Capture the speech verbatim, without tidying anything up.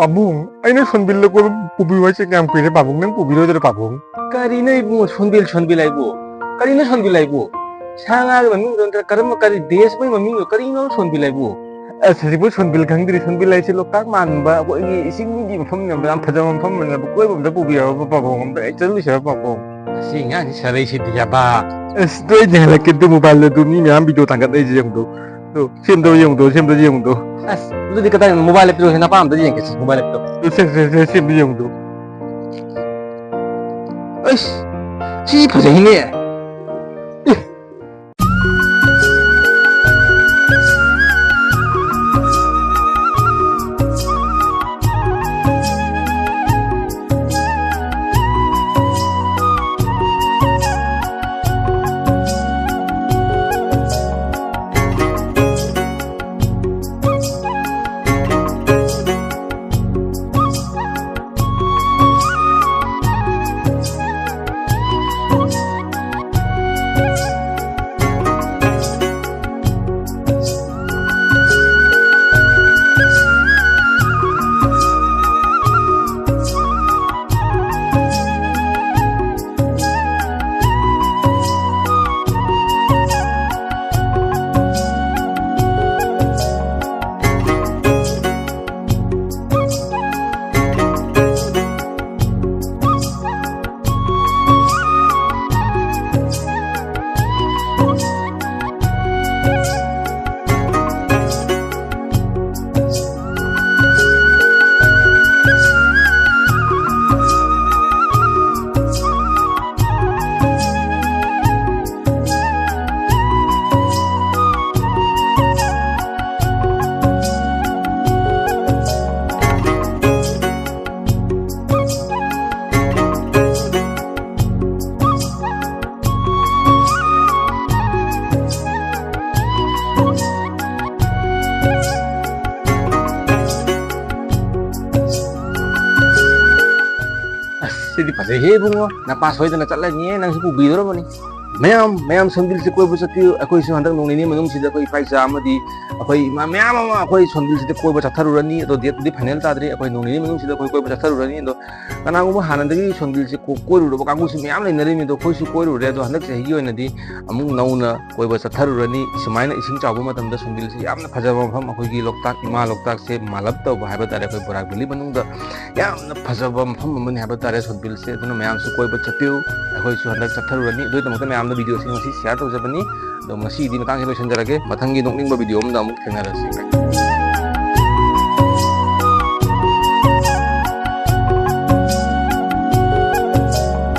ꯄꯥꯕꯨꯡ, ꯑꯩꯅ ꯁꯣꯟꯕꯤꯜꯗ ꯀꯣꯏꯕ ꯄꯨꯕꯤꯌꯨ ꯍꯥꯏꯁꯦ ꯀꯌꯥꯝ ꯀꯨꯏꯔꯦ ꯄꯥꯕꯨꯡ? ꯅꯪ ꯄꯨꯕꯤꯔꯣꯏꯗ꯭ꯔꯣ ꯄꯥꯕꯨꯡ? ꯀꯔꯤꯅꯣ ꯏꯕꯨꯡꯉꯣ, ꯁꯣꯟꯕꯤꯜ, ꯁꯣꯟꯕꯤꯜ ꯍꯥꯏꯕꯨ? ꯀꯔꯤꯅꯣ ꯁꯣꯟꯕꯤꯜ ꯍꯥꯏꯕꯨ? ꯁꯥ ꯉꯥꯒꯤ ꯃꯃꯤꯡꯗꯣ ꯅꯠꯇ꯭ꯔ ꯀꯔꯝꯕ, ꯀꯔꯤ ꯗꯦꯁ ꯑꯃꯒꯤ ꯃꯃꯤꯡꯗꯣ ꯀꯔꯤꯅꯣ ꯁꯣꯟꯕꯤꯜ ꯍꯥꯏꯕꯨ? ꯑꯁ, ꯍꯧꯖꯤꯛꯄꯨ ꯁꯣꯟꯕꯤꯜ ꯈꯪꯗ꯭ꯔꯤ? ꯁꯣꯟꯕꯤꯜ ꯍꯥꯏꯁꯦ ꯂꯣꯛꯇꯥꯛ ꯃꯥꯟꯕ ꯑꯩꯈꯣꯏꯒꯤ ꯏꯁꯤꯡꯒꯤ ꯃꯐꯝꯅꯦꯕ, ꯌꯥꯝ ꯐꯖꯕ ꯃꯐꯝ ꯑꯃꯅꯦꯕ꯫ ꯀꯣꯏꯕ ꯑꯝꯇ ꯄꯨꯕꯤꯔꯕ ꯄꯥꯕꯨꯡ? ꯑꯝꯇ ꯑꯩ ꯆꯠꯂꯨꯁꯤꯔ ꯄꯥꯕꯨꯡ? ꯑꯁꯤ ꯑꯉꯥꯡꯁꯤ ꯁꯥꯔꯩ ꯁꯤꯗꯤ ꯌꯥꯕ꯫ ꯑꯁ, ꯅꯣꯏꯗꯤ ꯍꯜꯂꯛꯀꯦ ꯑꯗꯨ ꯃꯣꯕꯥꯏꯜꯗ ꯑꯗꯨ ꯃꯤ ꯃꯌꯥꯝ ꯚꯤꯗꯤꯑꯣ ꯊꯥꯡꯒꯠꯅꯩꯁꯦ ꯌꯦꯡꯉꯨꯗꯣ꯫ ꯑꯗꯨ ꯁꯦꯝꯗꯣ ꯌꯦꯡꯉꯨꯗꯣ, ꯁꯦꯝꯗꯣ ꯌꯦꯡꯉꯨꯗꯣ꯫ ꯑꯁ, ꯑꯗꯨꯗꯤ ꯀꯗꯥꯏꯗꯅꯣ? ꯃꯣꯕꯥꯏꯜ ꯂꯦꯞꯇꯣꯞꯁꯦ ꯅꯄꯥ ꯑꯝꯇ ꯌꯦꯡꯒꯦ, ꯁꯤ ꯃꯣꯕꯥꯏꯜ ꯂꯦꯞꯇꯣꯞ꯫ ꯑꯗꯨ ꯁꯦꯝ-, ꯁꯦꯝ-, ꯁꯦꯝ-, ꯁꯦꯝꯗꯣ ꯌꯦꯡꯉꯨꯗꯣ꯫ ꯑꯁ, ꯁꯤ ꯐꯖꯩꯅꯦ꯫ ꯑꯦ꯫ ꯑꯁ, ꯁꯤꯗꯤ ꯐꯖꯩꯍꯦ ꯏꯕꯨꯡꯉꯣ, ꯅꯄꯥ ꯁꯣꯏꯗꯅ ꯆꯠꯂꯅꯤꯌꯦ, ꯅꯪꯁꯨ ꯄꯨꯕꯤꯗꯣꯔꯕꯅꯤ꯫ ꯃꯌꯥꯝ ꯃꯌꯥꯝ ꯁꯣꯟꯕꯤꯜꯁꯦ ꯀꯣꯏꯕ ꯆꯠꯄꯤꯌꯨ꯫ ꯑꯩꯈꯣꯏꯁꯨ ꯍꯟꯗꯛ ꯅꯣꯡ ꯅꯤꯅꯤ ꯃꯅꯨꯡꯁꯤꯗ ꯑꯩꯈꯣꯏ ꯏꯄꯥ ꯏꯆꯥ ꯑꯃꯗꯤ ꯑꯩꯈꯣꯏ ꯏꯃꯥ ꯃꯌꯥꯝ ꯑꯃ ꯑꯩꯈꯣꯏ ꯁꯣꯟꯕꯤꯜꯁꯤꯗ ꯀꯣꯏꯕ ꯆꯠꯊꯔꯨꯔꯅꯤ꯫ ꯑꯗꯣ ꯗꯦꯠꯄꯨꯗꯤ ꯐꯥꯏꯅꯦꯜ ꯇꯥꯗ꯭ꯔꯤ, ꯑꯩꯈꯣꯏ ꯅꯣꯡ ꯅꯤꯅꯤ ꯃꯅꯨꯡꯁꯤꯗ ꯑꯩꯈꯣꯏ ꯀꯣꯏꯕ ꯆꯠꯊꯔꯨꯔꯅꯤ꯫ ꯑꯗꯣ ꯀꯅꯥꯒꯨꯝꯕ ꯍꯥꯟꯅꯗꯒꯤ ꯁꯣꯟꯕꯤꯜꯁꯦ ꯀꯣ- ꯀꯣꯏꯔꯨꯔꯕ ꯀꯥꯡꯕꯨꯁꯨ ꯃꯌꯥꯝ ꯂꯩꯅꯔꯤꯕꯅꯤ꯫ ꯑꯗꯣ ꯑꯩꯈꯣꯏꯁꯨ ꯀꯣꯏꯔꯨꯔꯦ꯫ ꯑꯗꯣ ꯍꯟꯗꯛ ꯆꯍꯤꯒꯤ ꯑꯣꯏꯅꯗꯤ ꯑꯃꯨꯛ ꯅꯧꯅ ꯀꯣꯏꯕ ꯆꯠꯊꯔꯨꯔꯅꯤ꯫ ꯁꯨꯃꯥꯏꯅ ꯏꯁꯤꯡ ꯆꯥꯎꯕ ꯃꯇꯝꯗ ꯁꯣꯟꯕꯤꯜꯁꯤ ꯌꯥꯝꯅ ꯐꯖꯕ ꯃꯐꯝ, ꯑꯩꯈꯣꯏꯒꯤ ꯂꯣꯛꯇꯥꯛ, ꯏꯃꯥ ꯂꯣꯛꯇꯥꯛꯁꯦ ꯃꯥꯜꯂꯞ ꯇꯧꯕ ꯍꯥꯏꯕ ꯇꯥꯔꯦ, ꯑꯩꯈꯣꯏ ꯕꯣꯔꯥꯛ ꯚꯦꯂꯤ ꯃꯅꯨꯡꯗ ꯌꯥꯝꯅ ꯐꯖꯕ ꯃꯐꯝ ꯑꯃꯅꯤ ꯍꯥꯏꯕ ꯇꯥꯔꯦ ꯁꯣꯟꯕꯤꯜꯁꯦ꯫ ꯑꯗꯨꯅ ꯃꯌꯥꯝꯁꯨ ꯀꯣꯏꯕ ꯆꯠꯄꯤꯌꯨ꯫ ꯑꯩꯈꯣꯏꯁꯨ ꯍꯟꯗꯛ ꯆꯠꯊꯔꯨꯔꯅꯤ꯫ ꯑꯗꯨꯒꯤꯗꯃꯛꯇ ꯃꯌꯥꯝꯗ ꯚꯤꯗꯤꯑꯣꯁꯤ ꯉꯁꯤ ꯁꯤꯌꯥꯔ ꯇꯧꯖꯕꯅꯤ꯫ ꯑꯗꯣ ꯉꯁꯤꯗꯤ ꯃꯇꯥꯡꯁꯤ ꯂꯣꯏꯁꯤꯟꯖꯔꯒꯦ꯫ ꯃꯊꯪꯒꯤ ꯅꯣꯛꯅꯤꯡꯕ ꯚꯤꯗꯤꯑꯣ ꯑꯃꯗ ꯑꯃꯨꯛ ꯊꯦꯡꯅꯔꯁꯤ꯫